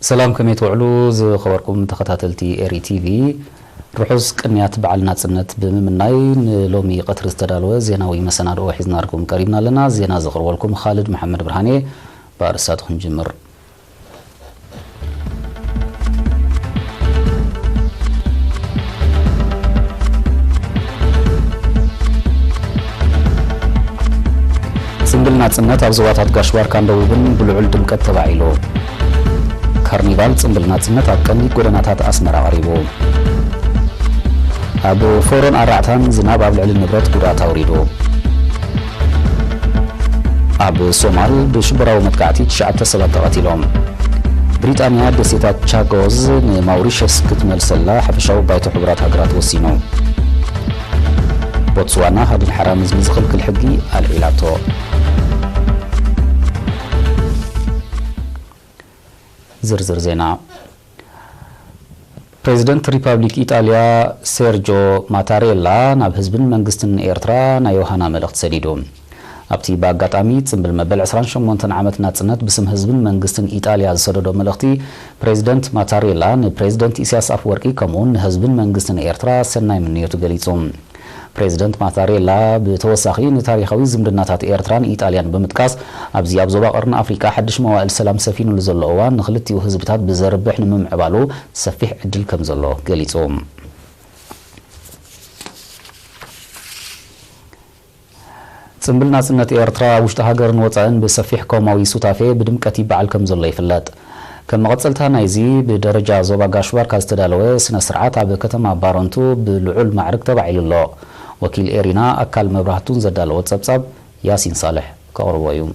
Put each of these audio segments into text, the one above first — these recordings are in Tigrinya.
ሰላም፣ ከመይ ትውዕሉ ዝኸበርኩም ተኸታተልቲ ኤሪ ቲቪ? ርሑስ ቅንያት በዓል ናጽነት ብምምናይ፣ ንሎሚ ቀትሪ ዝተዳለወ ዜናዊ መሰናድኦ ሒዝናልኩም ቀሪብና ኣለና። ዜና ዘቕርበልኩም ኻልድ መሓመድ ብርሃኔ። ብኣርእስታቱ ክንጅምር። ጽምብል ናጽነት ኣብ ዞባታት ጋሽ ባርካን ደቡብን ብልዑል ድምቀት ተባዒሉ። ካርኒቫል ጽምብል ናጽነት ኣብ ቀንዲ ጎደናታት ኣስመራ ቀሪቡ። ኣብ ፎሮን ኣራዕታን ዝናብ ኣብ ልዕሊ ንብረት ጉድኣት ኣውሪዱ። ኣብ ሶማል ብሽበራዊ መጥቃዕቲ ትሽዓተ ሰባት ተቐቲሎም። ብሪጣንያ ደሴታት ቻጎዝ ንማውሪሸስ ክትመልሰላ ሓፈሻዊ ባይቶ ሕቡራት ሃገራት ወሲኑ። ቦትስዋና ሃድን ሓራምዝ ንዝኽልክል ሕጊ ኣልዒላቶ። ዝርዝር ዜና። ፕሬዚደንት ሪፓብሊክ ኢጣልያ ሴርጆ ማታሬላ ናብ ህዝብን መንግስትን ኤርትራ ናይ ዮሃና መልእኽቲ ሰዲዱ። ኣብቲ ብኣጋጣሚ ጽምብል መበል ዕስራን ሸሞንተን ዓመት ናጽነት ብስም ህዝብን መንግስትን ኢጣልያ ዝሰደዶ መልእኽቲ፣ ፕሬዚደንት ማታሬላ ንፕሬዚደንት ኢሳያስ ኣፈወርቂ ከምኡውን ንህዝብን መንግስትን ኤርትራ ሰናይ ምንዮቱ ገሊጹ። ፕሬዚደንት ማታሬላ ብተወሳኺ ንታሪኻዊ ዝምድናታት ኤርትራን ኢጣልያን ብምጥቃስ፣ ኣብዚ ኣብ ዞባ ቀርኒ ኣፍሪቃ ሓድሽ መዋእል ሰላም ሰፊኑሉ ዘሎ እዋን ንክልቲኡ ህዝብታት ብዘርብሕ ንምምዕባሉ ሰፊሕ ዕድል ከም ዘሎ ገሊጹ። ጽምብል ናጽነት ኤርትራ ኣብ ውሽጢ ሃገርን ወጻእን ብሰፊሕ ኮማዊ ሱታፌ ብድምቀት ይበዓል ከም ዘሎ ይፍለጥ። ከም መቐጸልታ ናይዚ ብደረጃ ዞባ ጋሽ ባርካ ዝተዳለወ ስነ ስርዓት ኣብ ከተማ ባረንቱ ብልዑል ማዕርግ ተባዒሉ ኣሎ። ወኪል ኤሪና ኣካል መብራህቱን ዘዳለዎ ጸብጻብ ያሲን ሳልሕ ከቕርቦ እዩ።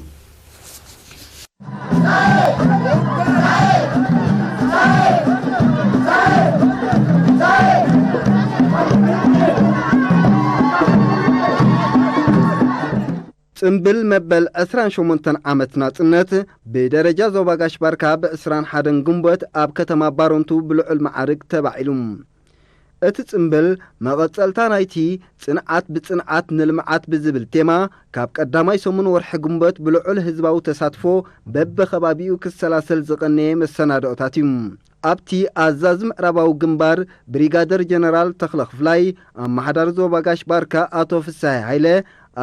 ጽምብል መበል ዕስራን ሸሞንተን ዓመት ናጽነት ብደረጃ ዞባ ጋሽ ባርካ ብ ዕስራን ሓደን ግንቦት ኣብ ከተማ ባረንቱ ብልዑል መዓርግ ተባዒሉ። እቲ ጽምብል መቐጸልታ ናይቲ ጽንዓት ብጽንዓት ንልምዓት ብዝብል ቴማ ካብ ቀዳማይ ሰሙን ወርሒ ግንቦት ብልዑል ህዝባዊ ተሳትፎ በብኸባቢኡ ክሰላሰል ዝቐነየ መሰናድኦታት እዩ። ኣብቲ ኣዛዚ ምዕራባዊ ግንባር ብሪጋደር ጀነራል ተኽለ ክፍላይ፣ ኣመሓዳሪ ዞባ ጋሽ ባርካ ኣቶ ፍስሃይ ሃይለ፣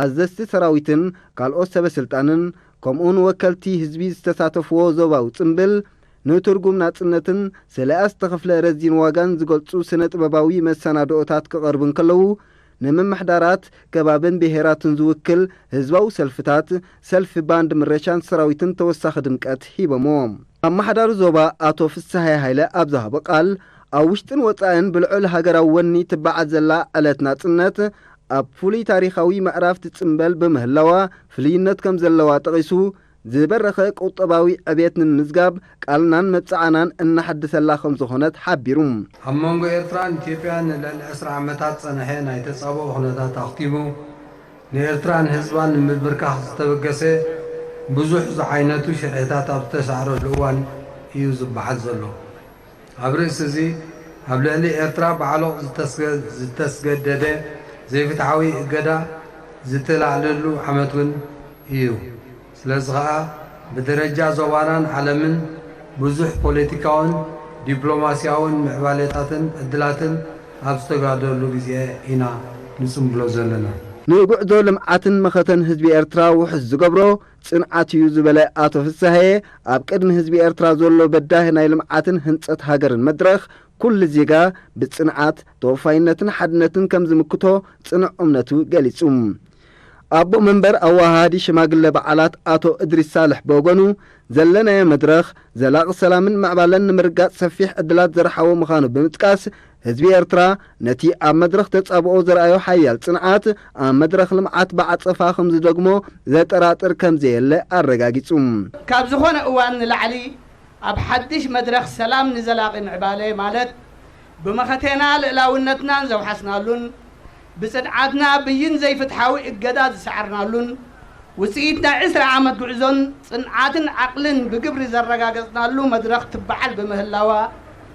ኣዘዝቲ ሰራዊትን ካልኦት ሰበ ስልጣንን ከምኡውን ወከልቲ ህዝቢ ዝተሳተፍዎ ዞባዊ ጽምብል፣ ንትርጉም ናጽነትን ስለያ ዝተኸፍለ ረዚን ዋጋን ዝገልጹ ስነ ጥበባዊ መሰናድኦታት ክቐርቡ እንከለዉ፣ ንምምሕዳራት ከባብን ብሄራትን ዝውክል ህዝባዊ ሰልፍታት፣ ሰልፊ ባንድ ምረሻን ሰራዊትን ተወሳኺ ድምቀት ሂቦምዎ። ኣመሓዳሪ ዞባ ኣቶ ፍስሃየ ሃይለ ኣብ ዝሃቦ ቃል፣ ኣብ ውሽጥን ወጻእን ብልዑል ሃገራዊ ወኒ ትበዓል ዘላ ዕለት ናጽነት፣ ኣብ ፍሉይ ታሪኻዊ ምዕራፍ ትጽምበል ብምህላዋ ፍልይነት ከም ዘለዋ ጠቒሱ፣ ዝበረኸ ቁጠባዊ ዕቤት ንምምዝጋብ ቃልናን መብጽዓናን እናሐደሰላ ከም ዝኾነት ሓቢሩ። ኣብ መንጎ ኤርትራን ኢትዮጵያን ንልዕሊ ዕስራ ዓመታት ዝጸንሐ ናይ ተጻብኦ ኩነታት ኣኽቲሙ፣ ንኤርትራን ህዝባን ንምብርካኽ ዝተበገሰ ብዙሕ ዝዓይነቱ ሽርሕታት ኣብ ዝተሳዕረሉ እዋን እዩ ዝበሃል ዘሎ። ኣብ ርእሲ እዚ፣ ኣብ ልዕሊ ኤርትራ ብዓሎቕ ዝተስገ-፣ ዝተስገደደ ዘይፍትሓዊ እገዳ ዝተላዕለሉ ዓመት እውን እዩ። ስለዚ ኸኣ፣ ብደረጃ ዞባናን ዓለምን ብዙሕ ፖለቲካውን ዲፕሎማስያውን ምዕባሌታትን ዕድላትን ኣብ ዝተጋደሉ ግዜ ኢና ንጽምብሎ ዘለና። ንጉዕዞ ልምዓትን መኸተን ህዝቢ ኤርትራ ውሑስ ዝገብሮ ጽንዓት እዩ ዝበለ ኣቶ ፍስሃየ፣ ኣብ ቅድሚ ህዝቢ ኤርትራ ዘሎ በዳሂ ናይ ልምዓትን ህንጸት ሃገርን መድረኽ፣ ኩሉ ዜጋ ብጽንዓት፣ ተወፋይነትን ሓድነትን ከም ዝምክቶ ጽኑዕ እምነቱ ገሊጹ። ኣቦ መንበር ኣወሃሃዲ ሽማግለ በዓላት ኣቶ እድሪስ ሳልሕ ብወገኑ፣ ዘለናዮ መድረኽ ዘላቒ ሰላምን ምዕባለን ንምርጋጽ ሰፊሕ ዕድላት ዘርሓወ ምዃኑ ብምጥቃስ፣ ህዝቢ ኤርትራ ነቲ ኣብ መድረኽ ተጻብኦ ዘርኣዮ ሓያል ጽንዓት፣ ኣብ መድረኽ ልምዓት ብዓጸፋ ከም ዝደግሞ ዘጠራጥር ከም ዘየለ ኣረጋጊጹ። ካብ ዝኾነ እዋን ንላዕሊ ኣብ ሓድሽ መድረኽ ሰላም ንዘላቒ ምዕባለ፣ ማለት ብመኸቴና ልእላውነትናን ዘውሓስናሉን፣ ብጽንዓትና ብይን ዘይፍትሓዊ እገዳ ዝሰዓርናሉን፣ ውጽኢት ናይ ዕስራ ዓመት ጉዕዞን ጽንዓትን ዓቕልን ብግብሪ ዘረጋገጽናሉ መድረኽ ትበዓል ብምህላዋ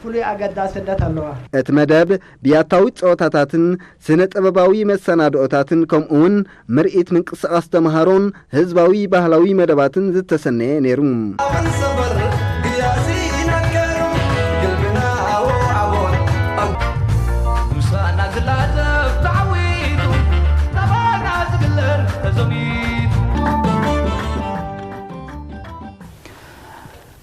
ፍሉይ ኣገዳስነት ኣለዋ። እቲ መደብ ብያታዊ ጸወታታትን ስነ ጥበባዊ መሰናድኦታትን ከምኡውን ምርኢት ምንቅስቓስ ተምሃሮን ህዝባዊ ባህላዊ መደባትን ዝተሰነየ ነይሩ።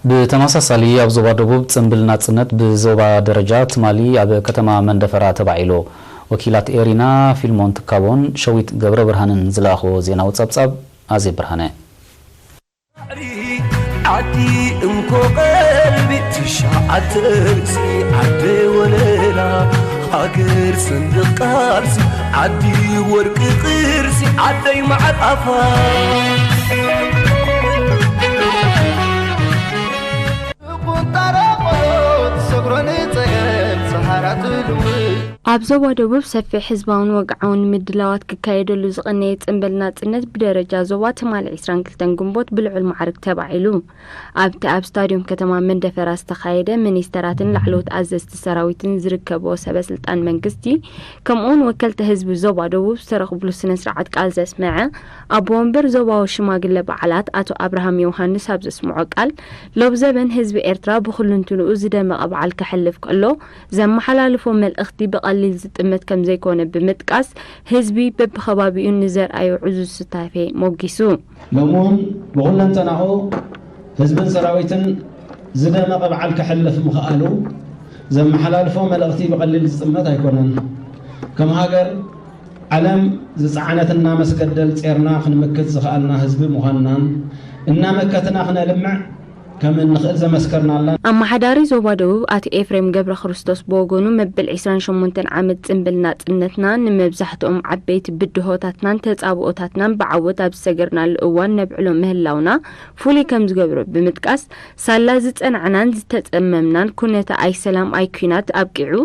ብተመሳሳሊ ኣብ ዞባ ደቡብ ጽምብል ናጽነት ብዞባ ደረጃ ትማሊ ኣብ ከተማ መንደፈራ ተባዒሉ። ወኪላት ኤሪና ፊልሞን ትካቦን ሸዊት ገብረ ብርሃንን ዝለኣኽዎ ዜናዊ ጸብጻብ ኣዜብ ብርሃነ። ዓዲ እንኮ ቀልቢ ትሽዓተ ርእሲ ዓደ ወለላ ሃገር ሰንደቕ ቃልሲ ዓዲ ወርቂ ቅርሲ ዓደይ መዓር ኣፋር። ቁንጣሮ ቆሎ ትሰግሮ ንጸገም ሰሃራ ትልውጥ። ኣብ ዞባ ደቡብ ሰፊሕ ህዝባውን ወግዓውን ምድላዋት ክካየደሉ ዝቐነየ ጽምብል ናጽነት ብደረጃ ዞባ ትማሊ ዕስራን ክልተን ግንቦት ብልዑል ማዕርግ ተባዒሉ። ኣብቲ ኣብ ስታድዮም ከተማ መንደፈራ ዝተኻየደ ሚኒስተራትን ላዕለዎት ኣዘዝቲ ሰራዊትን ዝርከብዎ ሰበ ስልጣን መንግስቲ ከምኡውን ወከልቲ ህዝቢ ዞባ ደቡብ ዝተረኽብሉ ስነ ስርዓት ቃል ዘስመዐ ኣቦ ወንበር ዞባዊ ሽማግለ በዓላት ኣቶ ኣብርሃም ዮሃንስ ኣብ ዘስምዖ ቃል ሎብ ዘበን ህዝቢ ኤርትራ ብኹልንትንኡ ዝደመቐ በዓል ከሕልፍ ከሎ ዘመሓላልፎ መልእኽቲ ብቐሊል ዝጥመት ከም ዘይኮነ ብምጥቃስ ህዝቢ በብኸባቢኡ ንዘርኣዮ ዕዙዝ ሱታፌ ሞጊሱ። ሎሚ እውን ብኹለንተናኡ ህዝብን ሰራዊትን ዝደመቐ በዓል ከሕልፍ ምኽኣሉ ዘመሓላልፎ መልእኽቲ ብቐሊል ዝጥመት ኣይኮነን። ከም ሃገር ዓለም ዝጸዓነትና መስገደል ጼርና ክንምክት ዝኸኣልና ህዝቢ ምዃንናን እናመከትና ክነልምዕ ከም እንኽእል ዘመስከርናላ። ኣመሓዳሪ ዞባ ደቡብ ኣቶ ኤፍሬም ገብረ ክርስቶስ ብወገኑ መበል ዕስራን ሸሞንተን ዓመት ጽምብል ናጽነትና ንመብዛሕትኦም ዓበይቲ ብድሆታትናን ተጻብኦታትናን ብዓወት ኣብ ዝሰገርናሉ እዋን ነብዕሎ ምህላውና ፍሉይ ከም ዝገብሮ ብምጥቃስ ሳላ ዝጸናዕናን ዝተጸመምናን ኩነተ ኣይሰላም ኣይኲናት ኣብቂዑ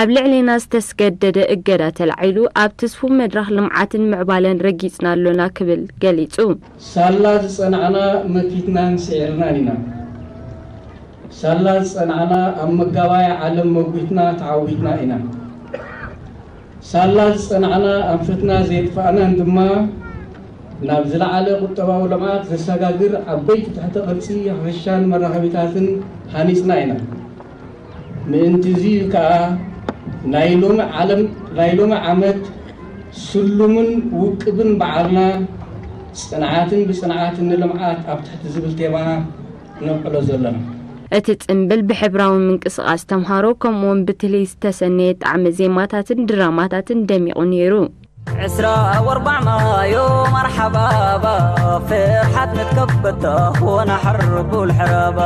ኣብ ልዕሌና ዝተስገደደ እገዳ ተላዒሉ ኣብ ትስፉው መድረኽ ልምዓትን ምዕባለን ረጊጽና ኣሎና ክብል ገሊጹ። ሳላ ዝጸናዕና መኪትናን ስዒርናን ኢና። ሳላ ዝጸናዕና ኣብ መጋባያ ዓለም መጒትና ተዓዊትና ኢና። ሳላ ዝጸናዕና ኣንፈትና ዘየጥፋእናን ድማ ናብ ዝለዓለ ቁጠባዊ ልምዓት ዘሰጋግር ዓበይቲ ትሕተ ቅርጺ ሕርሻን መራኸቢታትን ሃኒጽና ኢና። ምእንቲ እዚ ከኣ ናይ ሎሚ ዓለም ናይ ሎሚ ዓመት ስሉምን ውቅብን በዓልና ጽንዓትን ብጽንዓት ንልምዓት ኣብ ትሕቲ ዝብል ቴማ ነብዕሎ ዘለና። እቲ ጽምብል ብሕብራዊ ምንቅስቓስ ተምሃሮ ከምኡውን ብትልሂት ዝተሰነየ ጣዕመ ዜማታትን ድራማታትን ደሚቑ ነይሩ። ዕስራ ወርባዕ ማዮ መርሓባባ ፍርሓት ንትከበታ ሆና ሕርቡል ሕራባ።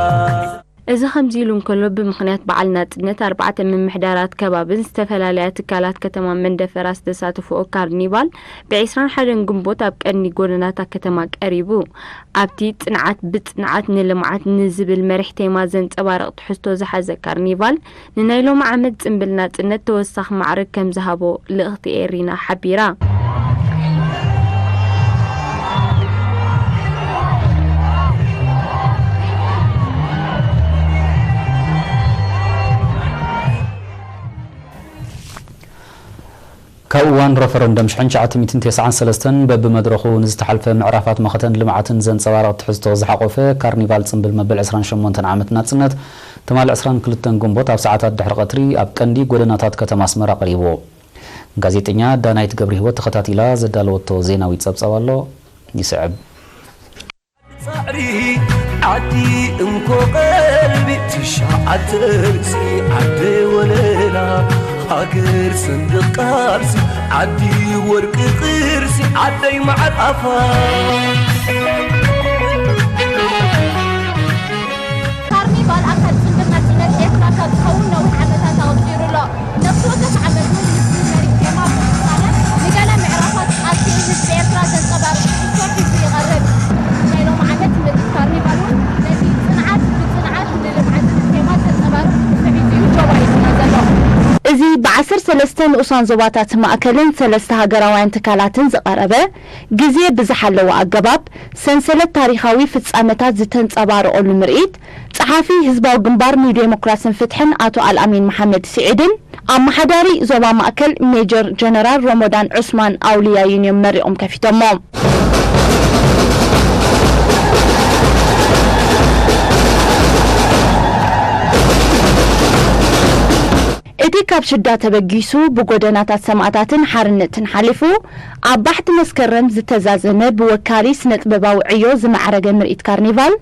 እዚ ከምዚ ኢሉ እንከሎ ብምኽንያት በዓል ናጽነት ኣርባዕተ ምምሕዳራት ከባብን ዝተፈላለያ ትካላት ከተማ መንደፈራ ዝተሳተፍኦ ካርኒቫል ብዕስራን ሓደን ግንቦት ኣብ ቀንዲ ጎደናታት ከተማ ቀሪቡ። ኣብቲ ጽንዓት ብጽንዓት ንልምዓት ንዝብል መሪሕ ቴማ ዘንጸባርቕ ትሕዝቶ ዝሓዘ ካርኒቫል ንናይ ሎሚ ዓመት ጽምብል ናጽነት ተወሳኺ ማዕርግ ከም ዝሃቦ ልእኽቲ ኤሪና ሓቢራ። ካብ እዋን ረፈረንደም ሽሕን ትሽዓተ ሚእትን ተስዓን ሰለስተን በብመድረኹ ንዝተሓልፈ ምዕራፋት መኸተን ልምዓትን ዘንጸባርቕ ትሕዝቶ ዝሓቖፈ ካርኒቫል ጽምብል መበል ዕስራን ሸሞንተን ዓመት ናጽነት ትማሊ ዕስራን ክልተን ግንቦት ኣብ ሰዓታት ድሕሪ ቀትሪ ኣብ ቀንዲ ጎደናታት ከተማ ኣስመራ ቀሪቡ። ጋዜጠኛ ዳናይት ገብረህይወት ተኸታቲላ ዘዳለወቶ ዜናዊ ጸብጻብ ኣሎ፣ ይስዕብ። ጻዕሪ ዓዲ እንኮ ቀልቢ ትሽዓተ ርእሲ ዓደ ወለላ ሃገር ሰንደቕ ቃልሲ ዓዲ ወርቂ ቅርሲ ዓደይ መዓር ኣፋር። ካርኒቫል ኣካል ጽምብል ናጽነት ኤርትራ ካብ ዝኸውን ነዊሕ ዓመታት ኣቑጺሩ ኣሎ። ነፍሲ ወከፍ ዓመት እውን ምስቲ መሪሕ ቴማ ብምስማማዕ ንገለ ምዕራፋት ቃልሲ ህዝቢ ኤርትራ ዘንጸባርቕ ትሕዝቶ ሒዙ ይቐርብ። ናይ ሎሚ ዓመት ምርኢት ካርኒቫል እውን ነቲ ጽንዓት ብጽንዓት ንልምዓት ዝብል ቴማ ዘንጸባርቕ ትሕዝቶ ሒዙ እዩ ዶብ ኣቢሉና ዘሎ። እዚ ብዓሰርተ ሰለስተ ንኡሳን ዞባታት ማእከልን ሰለስተ ሃገራውያን ትካላትን ዝቐረበ ግዜ ብዝሓለወ ኣገባብ ሰንሰለት ታሪኻዊ ፍጻመታት ዝተንጸባረቐሉ ምርኢት፣ ጸሓፊ ህዝባዊ ግንባር ንዴሞክራስን ፍትሕን ኣቶ ኣልኣሚን መሓመድ ስዒድን ኣመሓዳሪ ዞባ ማእከል ሜጀር ጀነራል ሮሞዳን ዑስማን ኣውልያይን እዮም መሪቖም ከፊቶሞ። እቲ ካብ ሽዳ ተበጊሱ ብጎደናታት ሰማእታትን ሓርነትን ሓሊፉ ኣብ ባሕቲ መስከረም ዝተዛዘመ ብወካሊ ስነ ጥበባዊ ዕዮ ዝማዕረገ ምርኢት ካርኒቫል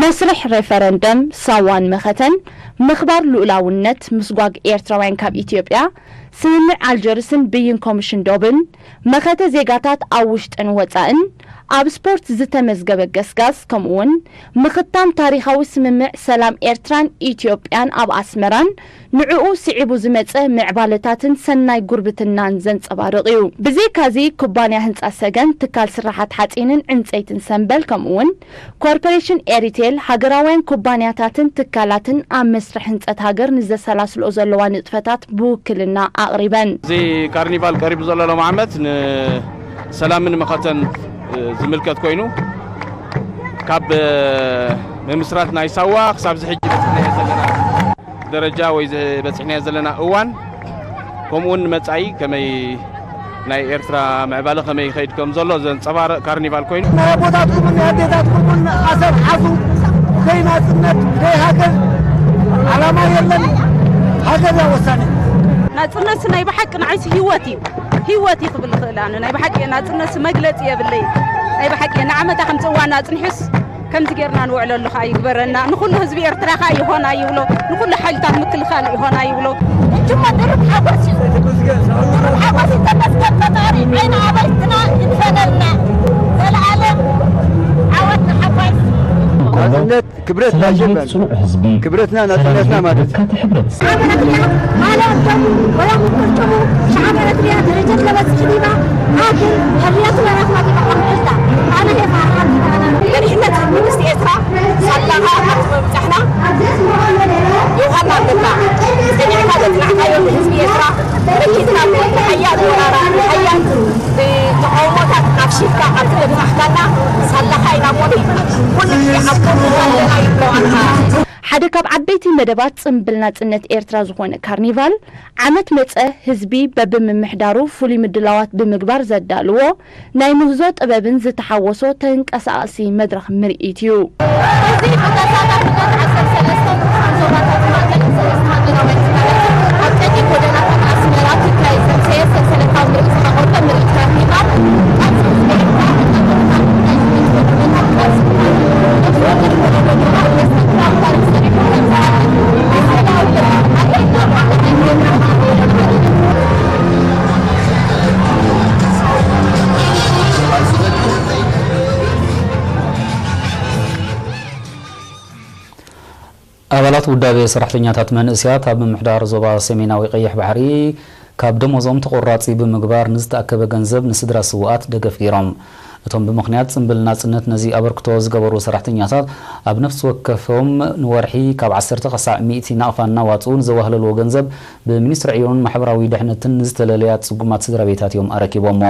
መስርሕ ሬፈረንደም ሳዋን መኸተን ምኽባር ልኡላውነት ምስጓግ ኤርትራውያን ካብ ኢትዮጵያ ስምምዕ ኣልጀርስን ብይን ኮሚሽን ዶብን መኸተ ዜጋታት ኣብ ውሽጥን ወጻእን ኣብ ስፖርት ዝተመዝገበ ገስጋስ ከምኡውን ምኽታም ታሪኻዊ ስምምዕ ሰላም ኤርትራን ኢትዮጵያን ኣብ ኣስመራን ንዕኡ ስዒቡ ዝመጸ ምዕባለታትን ሰናይ ጉርብትናን ዘንጸባርቕ እዩ። ብዘይካዚ ኩባንያ ህንጻ ሰገን ትካል ስራሓት ሓጺንን ዕንጸይትን ሰምበል ከምኡውን ኮርፖሬሽን ኤሪቴል ሃገራውያን ኩባንያታትን ትካላትን ኣብ መስርሕ ህንጸት ሃገር ንዘሰላስልኦ ዘለዋ ንጥፈታት ብውክልና ኣቕሪበን። እዚ ካርኒቫል ቀሪቡ ዘሎ ሎም ዓመት ንሰላምን መኸተን ዝምልከት ኮይኑ ካብ ምምስራት ናይ ሳዋ ክሳብ ዝሕጂ በፅሕናዮ ዘለና ደረጃ ወይ ዝበፅሕናዮ ዘለና እዋን ከምኡውን ንመፃኢ ከመይ ናይ ኤርትራ ምዕባለ ከመይ ይኸይድ ከም ዘሎ ዘንፀባርቕ ካርኒቫል ኮይኑ ናይ ኣቦታትኩምን ናይ ኣዴታትኩምን ኣሰር ሓዙ ዘይናፅነት ዘይሃገር ዓላማ የለን። ሃገር እያ ወሳኒ። ናፅነት ናይ ብሓቂ ንዓይሲ ህይወት እዩ። ህይወት እዩ ክብል ይኽእል ኣነ ናይ ብሓቂ ናፅነት መግለፂ የብለይ። ናይ ብሓቂ ንዓመታ ከም ፅዋና ኣፅኒሑስ ከምዚ ጌርና ንውዕለሉ ኸዓ ይግበረና። ንኹሉ ህዝቢ ኤርትራ ኸዓ ይኾና ይብሎ። ንኹሉ ሓይልታት ምክልኻል ይኾና ይብሎ። እጅሞ ድርብ ሓጎስ እዩ። ድርብ ሓጎስ እዩ። ተመስገን ፈጣሪ። ዓይኒ ኣባይትና ይድፈነልና። ዘለኣለም ዓወት ንሓፋሽ። ናጽነት ክብረት ሰላም ናይጀበን። ጽኑዕ ህዝቢ። ክብረትና ሰላም ናጽነትና ማለት። መካቲ ሕብረት። ኣመረትያ ማለ ኣንተሙ ወላ ምንቆርጨሙ ሸዓብ ኤረትርያ ደረጀት ለበጽ ዲባ ኣክል ሕርያቱ ለረኽባ ዲባ ኣምዕልታ ኣነ ሄፋ ኣርሓት ዲባ ኣና ገዲሕነት መንግስቲ ኤርትራ ሳላኻ ኣብ ምብጻሕና ዮሃና ኣለና። ጸኒዕካ ዘጽናዕካዮ ንህዝቢ ኤርትራ መኪትና ሓያል ወራራ ሓያል ተቃውሞታት ኣፍሺልካ ኣብዚ ዘብጻሕካና ሳላኻ ኢና እሞ ኩሉ ግዜ ኣብ ጎንኻ ኣለና ይብለዋልካ። ሓደ ካብ ዓበይቲ መደባት ጽምብል ናጽነት ኤርትራ ዝኾነ ካርኒቫል ዓመት መጸ ህዝቢ በብምምሕዳሩ ፍሉይ ምድላዋት ብምግባር ዘዳልዎ ናይ ምህዞ ጥበብን ዝተሓወሶ ተንቀሳቓሲ መድረኽ ምርኢት እዩ። እዚ ብተሳታፍነት ዓሰርተ ሰለስተ ንኡሳን ዞባታት ማእከልን ሰለስተ ሃገራውያን ትካላት ኣብ ቀንዲ ጎደናታት ኣስመራ ክካየድ ዘምሰየ ሰንሰለታዊ ምርኢት ዝሓቖፈ ምርኢት ካርኒቫል፣ ኣብዚ ህዝቢ ኤርትራ እናተመሃሩ ናይ ስነ ጥበብ ኩነታት ካብ ዝምሃሩ፣ ንዝወደድ ወለዶ ድማ መስተንክራዊ ታሪኽ ሰሪሑ ከም ዝሓልፍ፣ ብባህላዊ ኣደይ ኣባላት ውዳቤ ሰራሕተኛታት መንእሰያት ኣብ ምምሕዳር ዞባ ሰሜናዊ ቀይሕ ባሕሪ ካብ ደሞዞም ተቖራጺ ብምግባር ንዝተኣከበ ገንዘብ ንስድራ ስውኣት ደገፍ ገይሮም። እቶም ብምኽንያት ጽምብል ናጽነት ነዚ ኣበርክቶ ዝገበሩ ሰራሕተኛታት ኣብ ነፍሲ ወከፎም ንወርሒ ካብ ዓሰርተ ክሳዕ ሚእቲ ናቕፋ እናዋጽኡ ንዘዋህለልዎ ገንዘብ ብሚኒስትሪ ዕዮን ማሕበራዊ ድሕነትን ንዝተለለያ ጽጉማት ስድራ ቤታት እዮም ኣረኪቦሞ።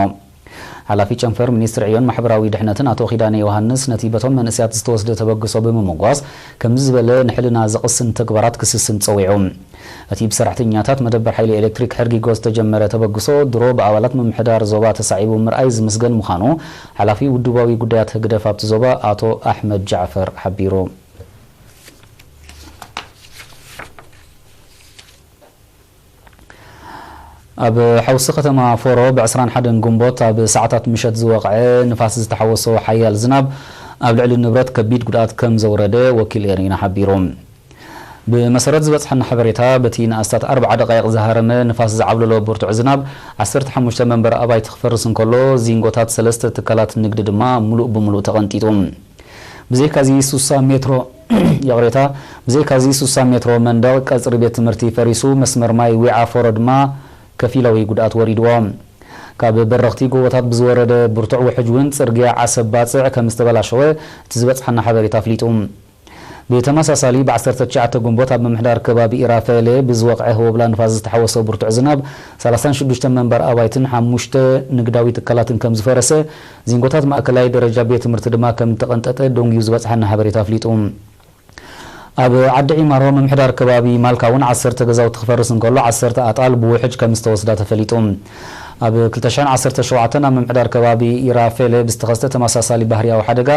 ሓላፊ ጨንፈር ሚኒስትሪ ዕዮን ማሕበራዊ ድሕነትን ኣቶ ኪዳነ ዮሃንስ ነቲ በቶም መንእሰያት ዝተወስደ ተበግሶ ብምምጓስ ከምዚ ዝበለ ንሕልና ዘቕስን ተግባራት ክስስን ጸዊዑ። እቲ ብሰራሕተኛታት መደበር ሓይሊ ኤሌክትሪክ ሕርጊጎ ዝተጀመረ ተበግሶ ድሮ ብኣባላት ምምሕዳር ዞባ ተሳዒቡ ምርኣይ ዝምስገን ምዃኑ ሓላፊ ውድባዊ ጉዳያት ህግደፍ ኣብቲ ዞባ ኣቶ ኣሕመድ ጃዕፈር ሓቢሩ። ኣብ ሓውሲ ከተማ ፎሮ ብ ዕስራን ሓደን ግንቦት ኣብ ሰዓታት ምሸት ዝወቕዐ ንፋስ ዝተሓወሶ ሓያል ዝናብ ኣብ ልዕሊ ንብረት ከቢድ ጉድኣት ከም ዘውረደ ወኪል ኤሪና ሓቢሩ። ብመሰረት ዝበጽሐና ሓበሬታ፣ በቲ ንኣስታት ኣርብዓ ደቃይቕ ዝሃረመ ንፋስ ዝዓብለሎ ብርቱዕ ዝናብ ዓሰርተ ሓሙሽተ መንበሪ ኣባይቲ ክፈርስ እንከሎ፣ ዚንጎታት ሰለስተ ትካላት ንግዲ ድማ ምሉእ ብምሉእ ተቐንጢጡ። ብዘይካዚ ሱሳ ሜትሮ፣ ይቕሬታ፣ ብዘይካዚ ሱሳ ሜትሮ መንደቕ ቀጽሪ ቤት ትምህርቲ ፈሪሱ፣ መስመር ማይ ዊዓ ፎሮ ድማ ከፊላዊ ጉድኣት ወሪድዎ። ካብ በረኽቲ ጎቦታት ብዝወረደ ብርቱዕ ውሕጅ እውን ጽርግያ ዓሰብ ባጽዕ ከም ዝተበላሸወ እቲ ዝበጽሓና ሓበሬታ ኣፍሊጡ። ብተመሳሳሊ፣ ብ ዓሰርተ ትሽዓተ ግንቦት ኣብ ምምሕዳር ከባቢ ኢራፈሌ ብዝወቕዐ ህቦብላ ንፋስ ዝተሓወሶ ብርቱዕ ዝናብ፣ ሰላሳን ሽዱሽተ መንበሪ ኣባይትን ሓሙሽተ ንግዳዊ ትካላትን ከም ዝፈረሰ፣ ዚንጎታት ማእከላይ ደረጃ ቤት ትምህርቲ ድማ ከም እተቐንጠጠ ደንጉዩ ዝበጽሓና ሓበሬታ ኣፍሊጡ። ኣብ ዓዲ ዒማሮ ምምሕዳር ከባቢ ማልካ እውን ዓሰርተ ገዛውቲ ክፈርስ እንከሎ፣ ዓሰርተ ኣጣል ብውሕጅ ከም ዝተወስዳ ተፈሊጡ። ኣብ ክልተ ሽሕን ዓሰርተ ሸውዓተን ኣብ ምምሕዳር ከባቢ ኢራፌለ ብዝተኸስተ ተመሳሳሊ ባህርያዊ ሓደጋ፣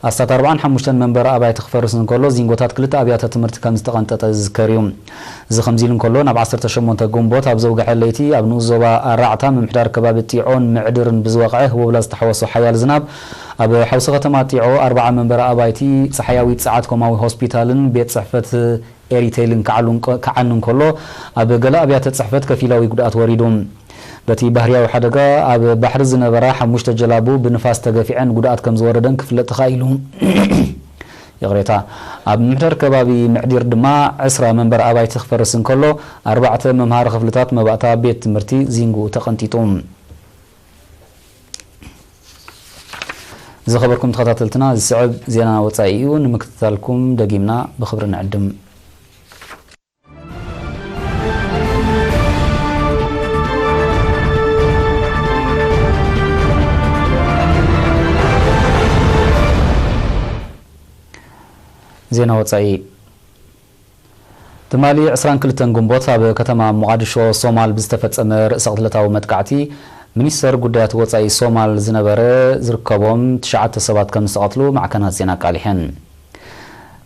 ኣስታት ኣርባዓን ሓሙሽተን መንበሪ ኣባይቲ ክፈርስ እንከሎ፣ ዚንጎታት ክልተ ኣብያተ ትምህርቲ ከም ዝተቐንጠጠ ዝዝከር እዩ። እዚ ከምዚ ኢሉ እንከሎ፣ ናብ ዓሰርተ ሸሞንተ ግንቦት ኣብ ዘውግሐ ለይቲ ኣብ ንኡስ ዞባ ኣራዕታ ምምሕዳር ከባቢ ጢዖን ምዕድርን ብዝወቕዐ ህቦብላ ዝተሓወሶ ሓያል ዝናብ፣ ኣብ ሓውሲ ከተማ ጢዖ ኣርባዓ መንበሪ ኣባይቲ፣ ጸሓያዊት ጸዓት ኮማዊ ሆስፒታልን ቤት ጽሕፈት ኤሪቴልን ክዓሉ እንከ-፣ ክዓኑ እንከሎ፣ ኣብ ገለ ኣብያተ ጽሕፈት ከፊላዊ ጉድኣት ወሪዱ። በቲ ባህርያዊ ሓደጋ፣ ኣብ ባሕሪ ዝነበራ ሓሙሽተ ጀላቡ ብንፋስ ተገፊዐን ጉድኣት ከም ዝወረደን ክፍለጥ ተኻኢሉ። ይቕሬታ። ኣብ ምምሕዳር ከባቢ ምዕዲር ድማ ዕስራ መንበሪ ኣባይቲ ክፈርስ እንከሎ፣ ኣርባዕተ መምሃሪ ክፍልታት መባእታ ቤት ትምህርቲ ዚንጉ ተቐንጢጡ። ዝኸበርኩም ተኸታተልትና፣ ዝስዕብ ዜና ወጻኢ እዩ። ንምክትታልኩም ደጊምና ብኽብሪ ንዕድም። ዜና ወጻኢ። ትማሊ ዕስራን ክልተን ግንቦት ኣብ ከተማ ሞቓድሾ ሶማል ብዝተፈጸመ ርእሰ ቅትለታዊ መጥቃዕቲ፣ ሚኒስተር ጉዳያት ወጻኢ ሶማል ዝነበረ ዝርከቦም ትሽዓተ ሰባት ከም ዝተቐትሉ ማዕከናት ዜና ኣቃሊሐን።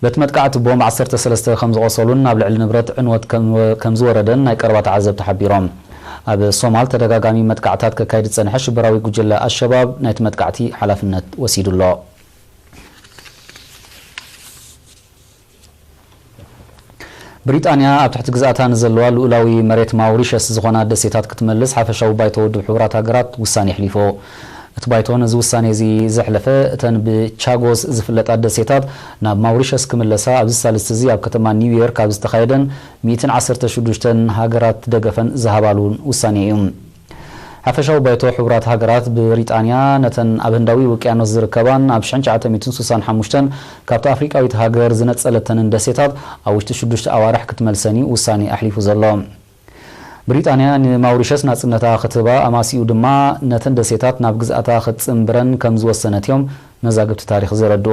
በቲ መጥቃዕቲ ቦምብ ዓሰርተ ሰለስተ ከም ዝቖሰሉን ኣብ ልዕሊ ንብረት ዕንወት ከም፣ ከም ዝወረደን ናይ ቀረባ ተዓዘብቲ ሓቢሮም። ኣብ ሶማል ተደጋጋሚ መጥቃዕታት ከካይድ ዝጸንሐ ሽበራዊ ጉጅለ ኣልሸባብ ናይቲ መጥቃዕቲ ሓላፍነት ወሲዱ ኣሎ። ብሪጣንያ ኣብ ትሕቲ ግዝኣታ ንዘለዋ ልኡላዊ መሬት ማውሪሸስ ዝኾና ደሴታት ክትመልስ ሓፈሻዊ ባይቶ ውድብ ሕቡራት ሃገራት ውሳኔ ኣሕሊፉ። እቲ ባይቶ ነዚ ውሳኔ እዚ ዘሕለፈ፣ እተን ብቻጎስ ዝፍለጣ ደሴታት ናብ ማውሪሸስ ክምለሳ ኣብዚ ሳልስቲ እዚ ኣብ ከተማ ኒውዮርክ ኣብ ዝተኻየደን ሚእትን ዓሰርተ ሽዱሽተን ሃገራት ደገፈን ዝሃባሉን ውሳኔ እዩ። ሓፈሻዊ ባይቶ ሕቡራት ሃገራት፣ ብሪጣንያ ነተን ኣብ ህንዳዊ ውቅያኖስ ዝርከባን ኣብ ሽሕን ትሽዓተ ሚእትን ስሳን ሓሙሽተን ካብቲ ኣፍሪቃዊት ሃገር ዝነጸለተንን ደሴታት ኣብ ውሽጢ ሽዱሽተ ኣዋርሕ ክትመልሰን እዩ ውሳኔ ኣሕሊፉ ዘሎ። ብሪጣንያ ንማውሪሸስ ናጽነታ ክትህባ ኣማሲኡ ድማ፣ ነተን ደሴታት ናብ ግዝኣታ ክትጽንብረን ከም ዝወሰነት እዮም መዛግብቲ ታሪኽ ዘረድኡ።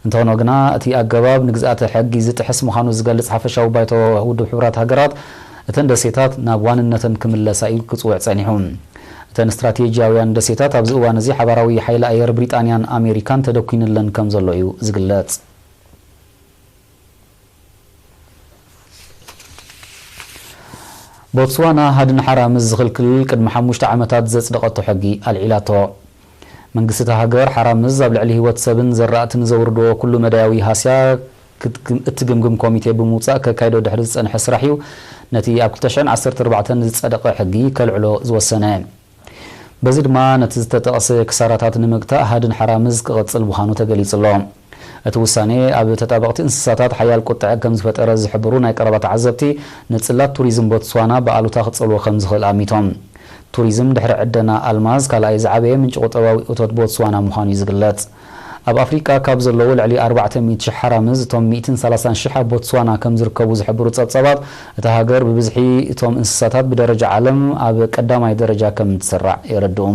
እንተኾነ ግና፣ እቲ ኣገባብ ንግዝኣተ ሕጊ ዝጥሕስ ምዃኑ ዝገልጽ ሓፈሻዊ ባይቶ ውድብ ሕቡራት ሃገራት፣ እተን ደሴታት ናብ ዋንነተን ክምለሳ እዩ ክጽውዕ ጸኒሑ። እተን ስትራቴጂያውያን ደሴታት ኣብዚ እዋን እዚ ሓባራዊ ሓይሊ ኣየር ብሪጣንያን ኣሜሪካን ተደኲንለን ከም ዘሎ እዩ ዝግለጽ። ቦትስዋና ሃድን ሓራምዝ ዝኽልክል ቅድሚ ሓሙሽተ ዓመታት ዘጽደቐቶ ሕጊ ኣልዒላቶ። መንግስቲ እታ ሃገር፣ ሓራምዝ ኣብ ልዕሊ ህይወት ሰብን ዘራእትን ዘውርድዎ ኩሉ መዳያዊ ሃስያ ክትግም-፣ እትግምግም ኮሚቴ ብምውጻእ ከካይዶ ድሕሪ ዝጸንሐ ስራሕ እዩ፣ ነቲ ኣብ ክልተ ሽሕን ዓሰርተ ኣርባዕተን ዝጸደቐ ሕጊ ከልዕሎ ዝወሰነ። በዚ ድማ ነቲ ዝተጠቕሰ ክሳራታት ንምግታእ ሃድን ሓራምዝ ክቕጽል ምዃኑ ተገሊጹ ኣሎ። እቲ ውሳኔ ኣብ ተጣበቕቲ እንስሳታት ሓያል ቁጥዐ ከም ዝፈጠረ ዝሕብሩ ናይ ቀረባ ተዓዘብቲ፣ ንጽላት ቱሪዝም ቦትስዋና ብኣሉታ ክጸልዎ ከም ዝኽእል ኣሚቶም። ቱሪዝም ድሕሪ ዕደና ኣልማዝ ካልኣይ ዝዓበየ ምንጪ ቁጠባዊ እቶት ቦትስዋና ምዃኑ እዩ ዝግለጽ። ኣብ ኣፍሪቃ ካብ ዘለዉ ልዕሊ ኣርባዕተ ሚእቲ ሽሕ ሓራምዝ፣ እቶም ሚእትን ሰላሳን ሽሕ ኣብ ቦትስዋና ከም ዝርከቡ ዝሕብሩ ጸብጻባት፣ እታ ሃገር ብብዝሒ እቶም እንስሳታት ብደረጃ ዓለም ኣብ ቀዳማይ ደረጃ ከም እትስራዕ የረድኡ።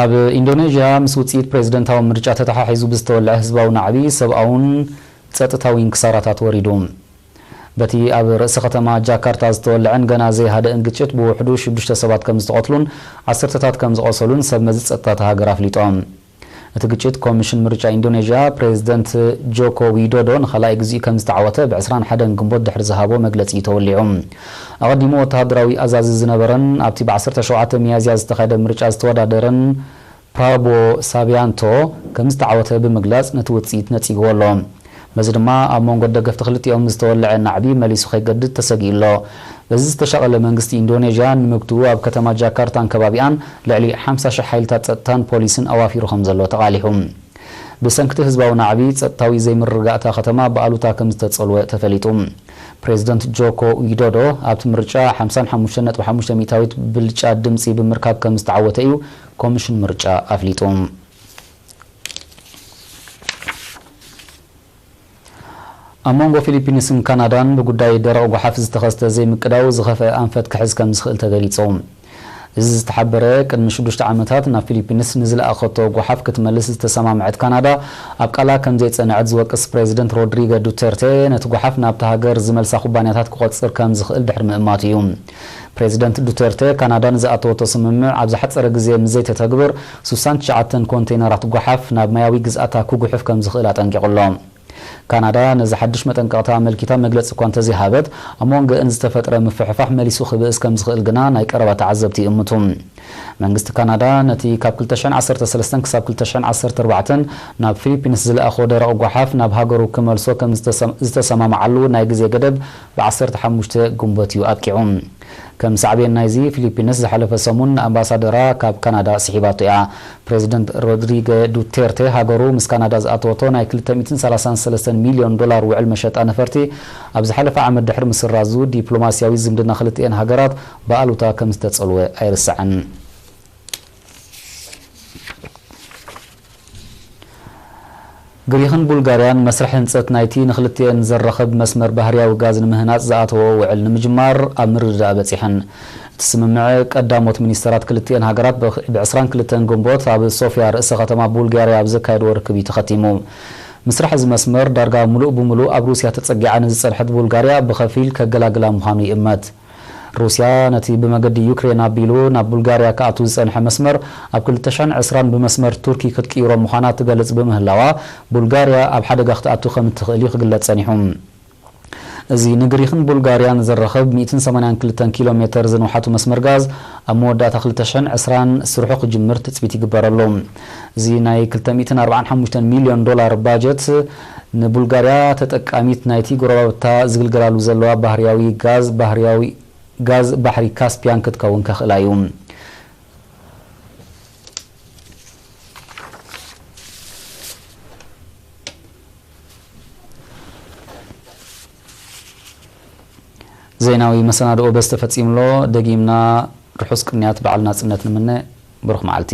ኣብ ኢንዶኔዥያ፣ ምስ ውጽኢት ፕሬዝደንታዊ ምርጫ ተተሓሒዙ ብዝተወልዐ ህዝባዊ ናዕቢ፣ ሰብኣውን ጸጥታዊን ክሳራታት ወሪዱ። በቲ ኣብ ርእሲ ከተማ ጃካርታ ዝተወልዐን ገና ዘይሃደእን ግጭት፣ ብውሕዱ ሽዱሽተ ሰባት ከም ዝተቐትሉን ዓሰርተታት ከም ዝቖሰሉን ሰብ መዚ ጸጥታ እታ ሃገር ኣፍሊጦም። እቲ ግጭት፣ ኮሚሽን ምርጫ ኢንዶኔዥያ፣ ፕሬዝደንት ጆኮ ዊዶዶ ንኻልኣይ ግዜኡ ከም ዝተዓወተ ብ ዕስራን ሓደን ግንቦት ድሕሪ ዝሃቦ መግለጺ እዩ ተወሊዑ። ኣቐዲሙ ወተሃደራዊ ኣዛዚ ዝነበረን ኣብቲ ብ ዓሰርተ ሸውዓተ ሚያዝያ ዝተኻየደ ምርጫ ዝተወዳደረን ፕራቦ ሳቢያንቶ ከም ዝተዓወተ ብምግላጽ፣ ነቲ ውጽኢት ነጺግዎ ኣሎ። በዚ ድማ ኣብ መንጎ ደገፍቲ ክልቲኦም ዝተወልዐ ናዕቢ መሊሱ ከይገድድ ተሰጊኡ ኣሎ። በዚ ዝተሻቐለ መንግስቲ ኢንዶኔዥያ ንምግትኡ፣ ኣብ ከተማ ጃካርታን ከባቢኣን ልዕሊ ሓምሳ ሽሕ ሓይልታት ጸጥታን ፖሊስን ኣዋፊሩ ከም ዘሎ ተቓሊሑ። ብሰንክቲ ህዝባዊ ናዕቢ፣ ጸጥታዊ ዘይምርግጋእ እታ ከተማ ብኣሉታ ከም ዝተጸልወ ተፈሊጡ። ፕሬዝደንት ጆኮ ዊዶዶ ኣብቲ ምርጫ ሓምሳን ሓሙሽተን ነጥቢ ሓሙሽተ ሚእታዊት ብልጫ ድምጺ ብምርካብ ከም ዝተዓወተ እዩ ኮሚሽን ምርጫ ኣፍሊጡ። ኣብ መንጎ ፊሊፒንስን ካናዳን ብጉዳይ ደረቕ ጓሓፍ ዝተኸስተ ዘይምቅዳው ዝኸፍአ ኣንፈት ክሕዝ ከም ዝኽእል ተገሊጹ። እዚ ዝተሓበረ፣ ቅድሚ ሽዱሽተ ዓመታት ናብ ፊሊፒንስ ንዝለኣኸቶ ጓሓፍ ክትመልስ ዝተሰማምዐት ካናዳ፣ ኣብ ቃላ ከም ዘይጸንዐት ዝወቅስ ፕሬዚደንት ሮድሪገ ዱተርቴ፣ ነቲ ጓሓፍ ናብታ ሃገር ዝመልሳ ኩባንያታት ክቖጽር ከም ዝኽእል ድሕሪ ምእማቱ እዩ። ፕሬዚደንት ዱተርተ፣ ካናዳ ንዝኣተወቶ ስምምዕ ኣብ ዝሓጸረ ግዜ ምስ ዘይተተግብር፣ ስሳን ትሽዓተን ኮንቴይነራት ጓሓፍ ናብ ማያዊ ግዝኣታ ክጉሕፍ ከም ዝኽእል ኣጠንቂቑ ኣሎ። ካናዳ ነዚ ሓድሽ መጠንቀቕታ ኣመልኪታ መግለጺ እኳ እንተዘይሃበት፣ ኣብ መንጎአን ዝተፈጥረ ምፍሕፋሕ መሊሱ ክብእስ ከም ዝኽእል ግና ናይ ቀረባ ተዓዘብቲ ይእምቱ። መንግስቲ ካናዳ ነቲ ካብ ክልተ ሽሕን ዓሰርተ ሰለስተን ክሳብ ክልተ ሽሕን ዓሰርተ ኣርባዕተን ናብ ፊሊፒንስ ዝለኣኾ ደረቕ ጓሓፍ ናብ ሃገሩ ክመልሶ ከም ዝተሰ-፣ ዝተሰማምዓሉ ናይ ግዜ ገደብ ብ ዓሰርተ ሓሙሽተ ግንቦት እዩ ኣብቂዑ። ከም ሳዕቤን ናይዚ፣ ፊሊፒንስ ዝሓለፈ ሰሙን ንኣምባሳደራ ካብ ካናዳ ስሒባቶ እያ። ፕሬዚደንት ሮድሪገ ዱቴርቴ ሃገሩ ምስ ካናዳ ዝኣተወቶ ናይ ክልተ ሚእትን ሰላሳን ሰለስተን ሚልዮን ዶላር ውዕል መሸጣ ነፈርቲ ኣብ ዝሓለፈ ዓመት ድሕሪ ምስራዙ፣ ዲፕሎማስያዊ ዝምድና ክልቲኤን ሃገራት ብኣሉታ ከም ዝተጸልወ ኣይርሳዕን። ግሪኽን ቡልጋርያን መስርሕ ህንጸት ናይቲ ንክልቲኤን ዘራኽብ መስመር ባህርያዊ ጋዝ ንምህናጽ ዝኣተወኦ ውዕል ንምጅማር ኣብ ምርድዳእ በጺሐን። እቲ ስምምዕ ቀዳሞት ሚኒስተራት ክልቲኤን ሃገራት ብ-፣ ብ ዕስራን ክልተን ግንቦት ኣብ ሶፍያ ርእሰ ከተማ ቡልጋርያ ኣብ ዘካየድዎ ርክብ እዩ ተኸቲሙ። ምስራሕ እዚ መስመር ዳርጋ ምሉእ ብምሉእ ኣብ ሩስያ ተጸጊዓ ንዝጸንሐት ቡልጋርያ ብኸፊል ከገላግላ ምዃኑ ይእመት። ሩስያ ነቲ ብመገዲ ዩክሬን ኣቢሉ ናብ ቡልጋርያ ክኣቱ ዝጸንሐ መስመር ኣብ ክልተ ሽሕን ዕስራን ብመስመር ቱርኪ ክትቅይሮ ምዃና ትገልጽ ብምህላዋ፣ ቡልጋርያ ኣብ ሓደጋ ክትኣቱ ከም እትኽእል እዩ ክግለጽ ጸኒሑ። እዚ ንግሪኽን ቡልጋርያን ዘራኽብ ሚእትን ሰማንያን ክልተን ኪሎ ሜተር ዝንውሓቱ መስመር ጋዝ ኣብ መወዳእታ ክልተ ሽሕን ዕስራን ስርሑ ክጅምር ትጽቢት ይግበረሉ። እዚ ናይ ክልተ ሚእትን ኣርባዓን ሓሙሽተን ሚልዮን ዶላር ባጀት ንቡልጋርያ ተጠቃሚት ናይቲ ጎረባብታ ዝግልገላሉ ዘለዋ ባህርያዊ ጋዝ፣ ባህርያዊ ጋዝ ባሕሪ ካስፒያን ክትከውን ከኽእላ እዩ። ዜናዊ መሰናድኦ በዚ ተፈጺሙ ኣሎ። ደጊምና ርሑስ ቅንያት በዓል ናጽነት ንምነ። ብሩኽ መዓልቲ።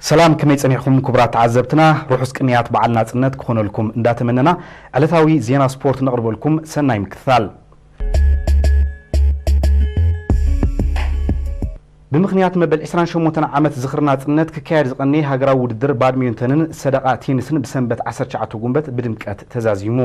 ሰላም፣ ከመይ ጸኒሕኩም ክቡራት ተዓዘብትና? ርሑስ ቅንያት በዓል ናጽነት ክኾነልኩም እንዳተመነና፣ ዕለታዊ ዜና ስፖርት ነቕርበልኩም። ሰናይ ምክትታል። ብምኽንያት መበል ዕስራን ሸሞንተን ዓመት ዝኽሪ ናጽነት ክካየድ ዝቐነየ ሃገራዊ ውድድር ባድሚንተንን ሰደቓ ቴኒስን ብሰንበት ዓሰርተ ትሽዓተ ጉንበት ብድምቀት ተዛዚሙ።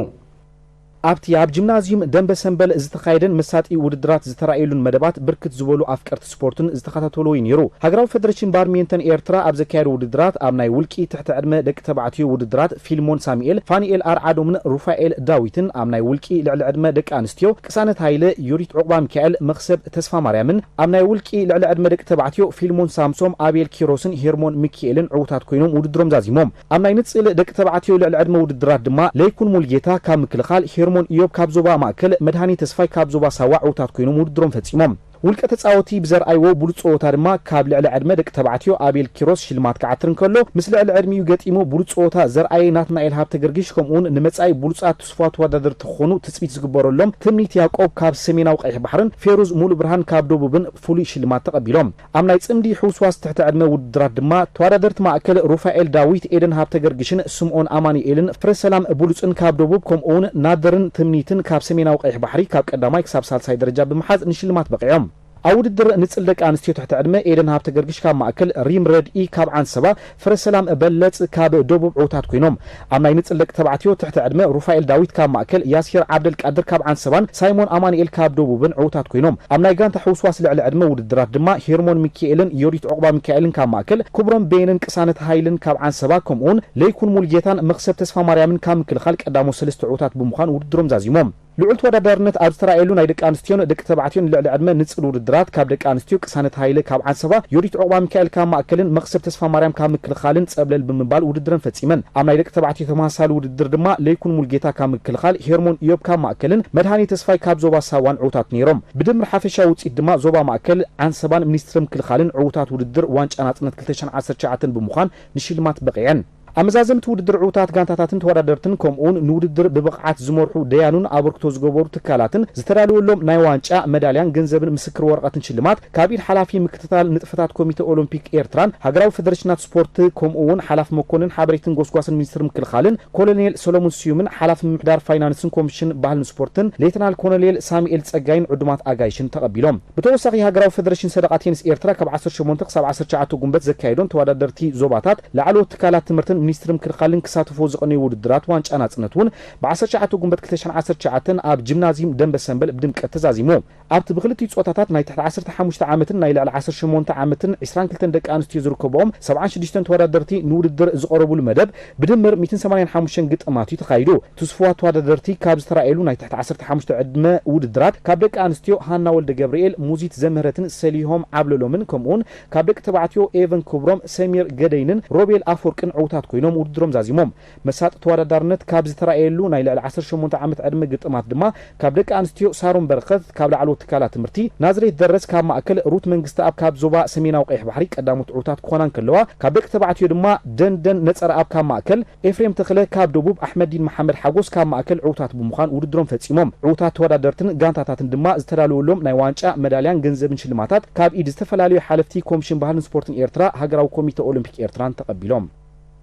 ኣብቲ ኣብ ጂምናዝዩም ደንበ ሰምበል ዝተኻየደን መሳጢ ውድድራት ዝተራእየሉን መደባት፣ ብርክት ዝበሉ ኣፍቀርቲ ስፖርትን ዝተኸታተልዎ'ዩ ነይሩ። ሃገራዊ ፈደሬሽን ባድሚንተን ኤርትራ ኣብ ዘካየዶ ውድድራት፣ ኣብ ናይ ውልቂ ትሕቲ ዕድመ ደቂ ተባዕትዮ ውድድራት፣ ፊልሞን ሳሙኤል፣ ፋኒኤል ኣርዓዶምን ሩፋኤል ዳዊትን፣ ኣብ ናይ ውልቂ ልዕሊ ዕድመ ደቂ ኣንስትዮ፣ ቅሳነት ሃይለ፣ ዮዲት ዑቕባሚካኤል፣ መኽሰብ ተስፋማርያምን፣ ኣብ ናይ ውልቂ ልዕሊ ዕድመ ደቂ ተባዕትዮ፣ ፊልሞን ሳምሶም፣ ኣቤል ኪሮስን ሄርሞን ሚኪኤልን ዕዉታት ኮይኖም ውድድሮም ዛዚሞም። ኣብ ናይ ንጽል ደቂ ተባዕትዮ ልዕሊ ዕድመ ውድድራት ድማ፣ ለይኩን ሙልጌታ ካብ ምክልኻል፣ ሄርሞን ኢዮብ ካብ ዞባ ማእከል፣ መድሃኔ ተስፋይ ካብ ዞባ ሳዋ ዕዉታት ኮይኖም ውድድሮም ፈጺሞም። ውልቀ ተጻወቲ ብዘርኣይዎ ብሉጽ ጸወታ ድማ፣ ካብ ልዕሊ ዕድመ ደቂ ተባዕትዮ ኣቤል ኪሮስ ሽልማት ክዓትር እንከሎ፣ ምስ ልዕሊ ዕድሚኡ ገጢሙ ብሉጽ ጸወታ ዘርኣየ ናትናኤል ሃብተገርግሽ፣ ከምኡውን ንመጻኢ ብሉጻት ትስፉዋት ተወዳደርቲ ክኾኑ ትጽቢት ዝግበረሎም ትምኒት ያዕቆብ ካብ ሰሜናዊ ቀይሕ ባሕርን ፌሩዝ ሙሉብርሃን ካብ ደቡብን ፍሉይ ሽልማት ተቐቢሎም። ኣብ ናይ ጽምዲ ሕውስዋስ ትሕቲ ዕድመ ውድድራት ድማ፣ ተወዳደርቲ ማእከል ሩፋኤል ዳዊት፣ ኤደን ሃብተገርግሽን ስምኦን ኣማኑኤልን፣ ፍረሰላም ብሉጽን ካብ ደቡብ፣ ከምኡውን ናደርን ትምኒትን ካብ ሰሜናዊ ቀይሕ ባሕሪ፣ ካብ ቀዳማይ ክሳብ ሳልሳይ ደረጃ ብምሓዝ ንሽልማት በቒዖም። ኣብ ውድድር ንጽል ደቂ ኣንስትዮ ትሕቲ ዕድመ፣ ኤደን ሃብተገርግሽ ካብ ማእከል፣ ሪም ረድኢ ካብ ዓንሰባ፣ ፍረሰላም በለጽ ካብ ደቡብ ዕዉታት ኮይኖም። ኣብ ናይ ንጽል ደቂ ተባዕትዮ ትሕቲ ዕድመ፣ ሩፋኤል ዳዊት ካብ ማእከል፣ ያሲር ዓብደልቃድር ካብ ዓንሰባን ሳይሞን ኣማኑኤል ካብ ደቡብን ዕዉታት ኮይኖም። ኣብ ናይ ጋንታ ሕውስዋስ ልዕሊ ዕድመ ውድድራት ድማ፣ ሄርሞን ሚኪኤልን ዮዲት ዑቕባሚካኤልን ካብ ማእከል፣ ክብሮም በየነን ቅሳነት ሃይልን ካብ ዓንሰባ፣ ከምኡውን ለይኩን ሙልጌታን መኽሰብ ተስፋማርያምን ካብ ምክልኻል ቀዳሞት ሰለስተ ዕዉታት ብምዃን ውድድሮም ዛዚሞም። ልዑል ተወዳዳርነት ኣብ ዝተራእየሉ ናይ ደቂ ኣንስትዮን ደቂ ተባዕትዮን ልዕሊ ዕድመ ንጽል ውድድራት፣ ካብ ደቂ ኣንስትዮ ቅሳነት ሃይለ ካብ ዓንሰባ፣ ዮዲት ዑቕባሚካኤል ካብ ማእከልን መኽሰብ ተስፋማርያም ካብ ምክልኻልን ጸብለል ብምባል ውድድረን ፈጺመን። ኣብ ናይ ደቂ ተባዕትዮ ተመሳሳሊ ውድድር ድማ፣ ለይኩን ሙልጌታ ካብ ምክልኻል፣ ሄርሞን ኢዮብ ካብ ማእከልን መድሃኔ ተስፋይ ካብ ዞባ ሳዋን ዕዉታት ነይሮም። ብድምር ሓፈሻዊ ውጽኢት ድማ፣ ዞባ ማእከል፣ ዓንሰባን ሚኒስትሪ ምክልኻልን ዕዉታት ውድድር ዋንጫ ናጽነት ክልተ ሽሕን ዓሰርተ ትሽዓተን ብምዃን ንሽልማት በቒዐን። ኣብ መዛዘምቲ ውድድር ዕውታት ጋንታታትን ተወዳደርትን ከምኡውን ንውድድር ብብቕዓት ዝመርሑ ደያኑን ኣበርክቶ ዝገበሩ ትካላትን ዝተዳለወሎም ናይ ዋንጫ፣ መዳልያን ገንዘብን ምስክር ወረቐትን ሽልማት ካብ ኢድ ሓላፊ ምክትታል ንጥፈታት ኮሚተ ኦሎምፒክ ኤርትራን ሃገራዊ ፈደሬሽናት ስፖርት ከምኡውን ሓላፊ መኮንን ሓበሬትን ጎስጓስን ሚኒስትር ምክልኻልን ኮሎኔል ሰሎሞን ስዩምን ሓላፊ ምምሕዳር ፋይናንስን ኮሚሽን ባህልን ስፖርትን ሌተናል ኮሎኔል ሳሙኤል ጸጋይን ዕዱማት ኣጋይሽን ተቐቢሎም። ብተወሳኺ ሃገራዊ ፈደሬሽን ሰደቓ ቴኒስ ኤርትራ ካብ ዓሰርተ ሸሞንተ ክሳብ ዓሰርተ ትሽዓተ ጉንበት ዘካየዶን ተወዳደርቲ ዞባታት ላዕለዎት ትካላት ትምህርትን ሚኒስትሪ ምክልኻልን ክሳተፎ ዝቐነዩ ውድድራት ዋንጫ ናጽነት እውን ብ ዓሰርተ ትሽዓተ ጉንበት ክልተ ሽሕን ዓሰርተ ትሽዓተን ኣብ ጂምናዚየም ደንበ ሰንበል ብድምቀት ተዛዚሙ። ኣብቲ ብክልቲኡ ጾታታት ናይ ትሕቲ ዓሰርተ ሓሙሽተ ዓመትን ናይ ልዕሊ ዓሰርተ ሸሞንተ ዓመትን ዕስራን ክልተን ደቂ ኣንስትዮ ዝርከብኦም ሰብዓን ሽዱሽተን ተወዳደርቲ ንውድድር ዝቐረቡሉ መደብ ብድምር ሚእትን ሰማንያን ሓሙሽተን ግጥማት እዩ ተኻይዱ። ትስፉዋት ተወዳደርቲ ካብ ዝተራእየሉ ናይ ትሕቲ ዓሰርተ ሓሙሽተ ዕድመ ውድድራት ካብ ደቂ ኣንስትዮ ሃና ወልደ ገብርኤል፣ ሙዚት ዘምህረትን ሰሊሆም ዓብለሎምን ከምኡውን ካብ ደቂ ተባዕትዮ ኤቨን ክብሮም፣ ሰሚር ገደይንን ሮቤል ኣፈወርቅን ዕውታት ኮይኖም ውድድሮም ዛዚሞም። መሳጢ ተወዳዳርነት ካብ ዝተራእየሉ ናይ ልዕሊ ዓሰርተ ሸሞንተ ዓመት ዕድመ ግጥማት ድማ ካብ ደቂ ኣንስትዮ ሳሮን በረኸት ካብ ላዕለዎት ትካላት ትምህርቲ፣ ናዝሬት ደረስ ካብ ማእከል፣ ሩት መንግስተኣብ ካብ ዞባ ሰሜናዊ ቀይሕ ባሕሪ ቀዳሞት ዕውታት ክኾና እንከለዋ፣ ካብ ደቂ ተባዕትዮ ድማ ደንደን ነጸረኣብ ካብ ማእከል፣ ኤፍሬም ተኽለ ካብ ደቡብ፣ ኣሕመዲን መሓመድ ሓጎስ ካብ ማእከል ዕውታት ብምዃን ውድድሮም ፈጺሞም። ዕውታት ተወዳደርትን ጋንታታትን ድማ ዝተዳለወሎም ናይ ዋንጫ፣ መዳልያን ገንዘብን ሽልማታት ካብ ኢድ ዝተፈላለዩ ሓለፍቲ ኮሚሽን ባህልን ስፖርትን ኤርትራ፣ ሃገራዊ ኮሚተ ኦሎምፒክ ኤርትራን ተቐቢሎም።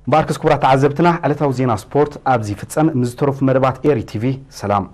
እምበኣርከስ ክቡራት ተዓዘብትና፣ ዕለታዊ ዜና ስፖርት ኣብዚ ይፍጸም። ምስ ዝተረፉ መደባት ኤሪ ቲቪ ሰላም።